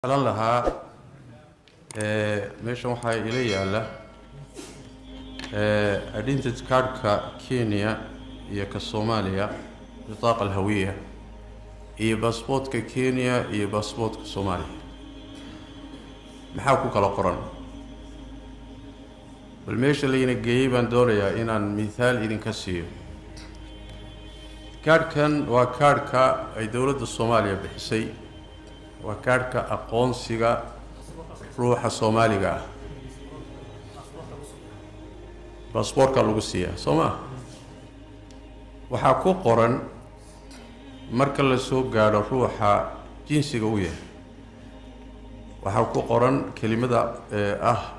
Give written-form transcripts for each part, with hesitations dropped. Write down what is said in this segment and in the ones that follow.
Lan lahaa meeshan waxaa ila yaalla identity cardka Kenya iyo ka Soomaaliya, bitaaqa alhawiya, iyo baasboortka Kenya iyo baasboortka Soomaaliya. Maxaa ku kala qoran? Bal meesha layna geeyey baan doonayaa inaan mithaal idinka siiyo. Kaadhkan waa kaadhka ay dowladda Soomaaliya bixisay, waa kaadhka aqoonsiga ruuxa Soomaaliga ah. Baasboorkaa lagu siiyaa, soo maa? Waxaa ku qoran marka la soo gaadho ruuxa jinsiga u yahay, waxaa ku qoran kelimada ah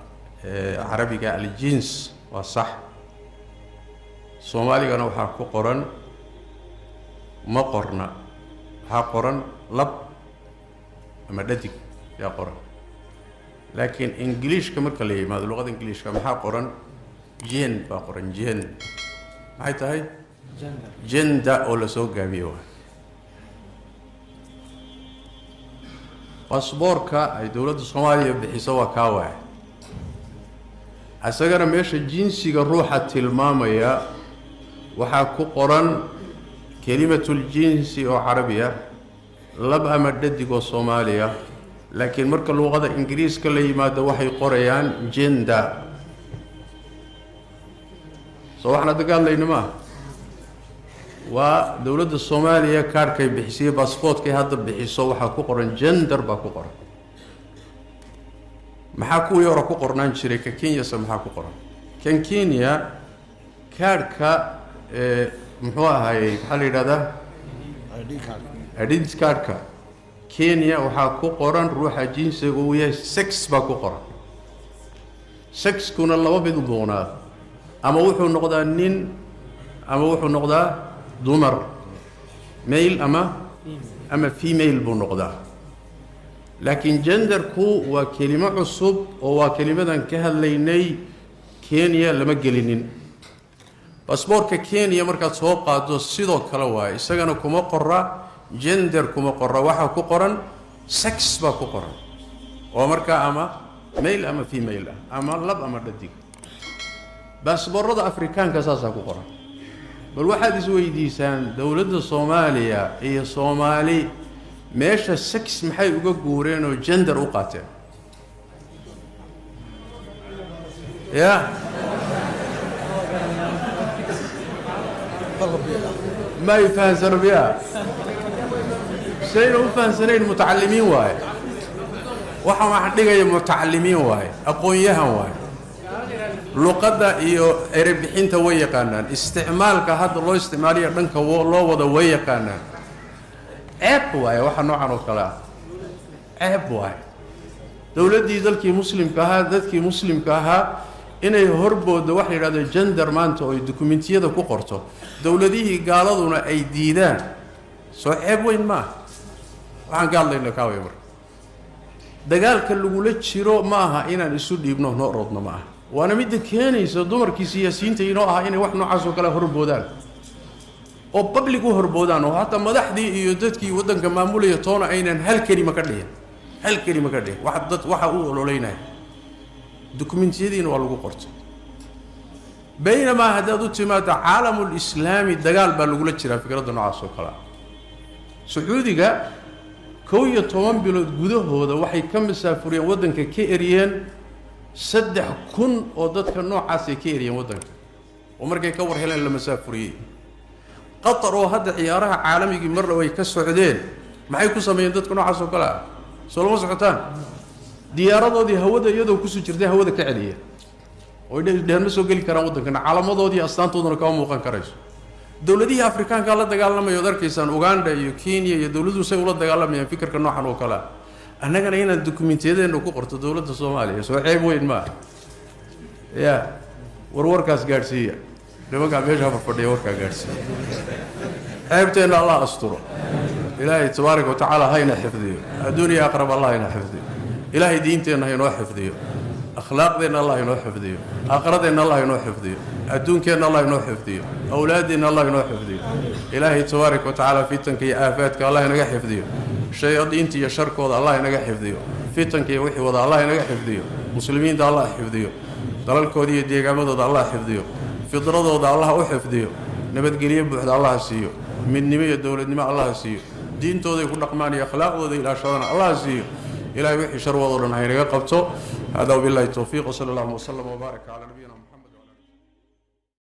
Carabiga aljins, waa sax. Soomaaligana waxaa ku qoran ma qorna, waxaa qoran lab ama dhadig yaa qoran. Laakiin Ingiliishka marka la yimaado, luqada Ingiliishka maxaa qoran? Gen baa qoran. Gen maxay tahay? Gender oo lasoo gaabiye waay. Baasboorka ay dowladda Soomaaliya bixiso waa kaa waay. Isagana meesha jinsiga ruuxa tilmaamaya waxaa ku qoran kelimatul-jinsi oo Carabi ah, lab ama dhadig oo Soomaaliya. Laakiin marka luqada Ingiriiska la yimaado, waxay qorayaan gender. Soo waxaan hadda ka hadlayno maaha? Waa dowladda Soomaaliya kaarhkay bixisay, baasboortkay hadda bixiso, waxaa ku qoran gender baa ku qoran. Maxaa kuwii hore ku qornaan jiray? Ka Kenyase maxaa ku qoran? Kan Kenya kaarhka muxuu ahaayey? Maxaa la yidhahdaa? Identity cardka Kenya waxaa ku qoran ruuxa jinsiga uu yahay sex baa ku qoran. Sexkuna laba mid u muuqnaa: ama wuxuu noqdaa nin ama wuxuu noqdaa dumar, male ama female buu noqdaa. Laakiin genderku waa kelimo cusub oo waa kelimadan ka hadlaynay. Kenya lama gelinin. Baasboorka Kenya markaad soo qaado sidoo kale waaye, isagana kuma qora gender, kuma qora. Waxaa ku qoran sex baa ku qoran, oo markaa ama male ama female ah, ama lab ama dhadig. Baasboorada Afrikaanka saasaa ku qoran. Bal waxaad isweydiisaan, dowladda Soomaaliya iyo Soomaali meesha sex maxay uga guureen oo gender u qaateen? Ya, ma ay fahansano miya? Sayna u fahansanayn? Mutacalimiin waaye waxa wax dhigaya, mutacalimiin waaye, aqoon-yahan waaye. Luqadda iyo erebixinta way yaqaanaan, isticmaalka hadda loo isticmaaliyo dhanka loo wada way yaqaanaan. Ceeb waaye waxa noocan oo kale ah, ceeb waaye. Dowladdii dalkii muslimka ahaa, dadkii muslimka ahaa, inay horbooddo waxa la yidhahdo gender maanta oo ay dukumentiyada ku qorto, dowladihii gaaladuna ay diidaan, soo ceeb weyn ma aha? Waxaan ka hadlayno kaaway. Marka dagaalka lagula jiro ma aha inaan isu dhiibno, noo roodno ma aha. Waana midda keenaysa dumarkii siyaasiyiinta inoo ahaa inay wax noocaas oo kale horboodaan oo public u horboodaan, oo hataa madaxdii iyo dadkii waddanka maamulaya toona aynan hal kelima ka dhihin, hal kelima ka dhihin. Wax dad waxa uu ololeynaya dukumentiyadiina waa lagu qortay. Baynamaa haddaad u timaado caalamulislaami, dagaal baa lagula jiraa fikradda noocaas oo kale ah. Sacuudiga 11 bilood gudahooda waxay ka masaafuriyeen, waddanka ka eriyeen 3000 oo dadka noocaasay ka eriyeen waddanka, oo markay ka war heleen la masaafuriyey. Qatar oo hadda ciyaaraha caalamigii marna way ka socdeen, maxay ku sameeyeen dadka noocaas oo kale ah? Soo lama socotaan? Diyaaradoodii hawada iyadoo kusoo jirtay hawada ka celiya oy dheheen ma soo geli karaan waddankana, calaamadoodii astaantooduna kama muuqan karayso. Dowladihii Afrikaankaa la dagaalamaya ood arkaysaan, Uganda iyo Kenya iyo dowladuhu say ula dagaalamayaan fikirka noocan oo kale ah. Annagana inaan dukumentiyadeenna ku qorto dowladda Soomaaliya, soo ceeb weyn ma aha? Ya, warwarkaas gaadhsiiya nimankaa meesha fadhiya, warkaa gaadhsiiya. Ceebteenna Allah asturo. Ilaahay tabaaraka wa tacaala hayna xifdiyo, adduun iyo aqrab Allah hayna xifdiyo. Ilaahay diinteenna haynoo xifdiyo, akhlaaqdeenna Allah inoo xifdiyo, aakhradeenna Allah inoo xifdiyo, adduunkeenna Allah inoo xifdiyo, awlaaddeenna Allah inoo xifdiyo. Ilaahay tabaaraka wa tacaala fitanka iyo aafaadka Allah inaga xifdiyo. Shayaadiinta iyo sharkooda Allah inaga xifdiyo. Fitanka iyo wixii wada Allah inaga xifdiyo. Muslimiinta Allah xifdiyo. Dalalkooda iyo deegaamadooda Allah xifdiyo. Fidradooda Allah u xifdiyo. Nabadgelyo buuxda Allah siiyo. Midnimo iyo dowladnimo Allah siiyo. Diintooday ku dhaqmaan iyo akhlaaqdooda ilaashadana Allah siiyo. Ilahay wixii shar wadoo dhan haynaga qabto. Hada wabillahi towfiiq, wsala allahuma waslama wbaaraka calaa nabiyina.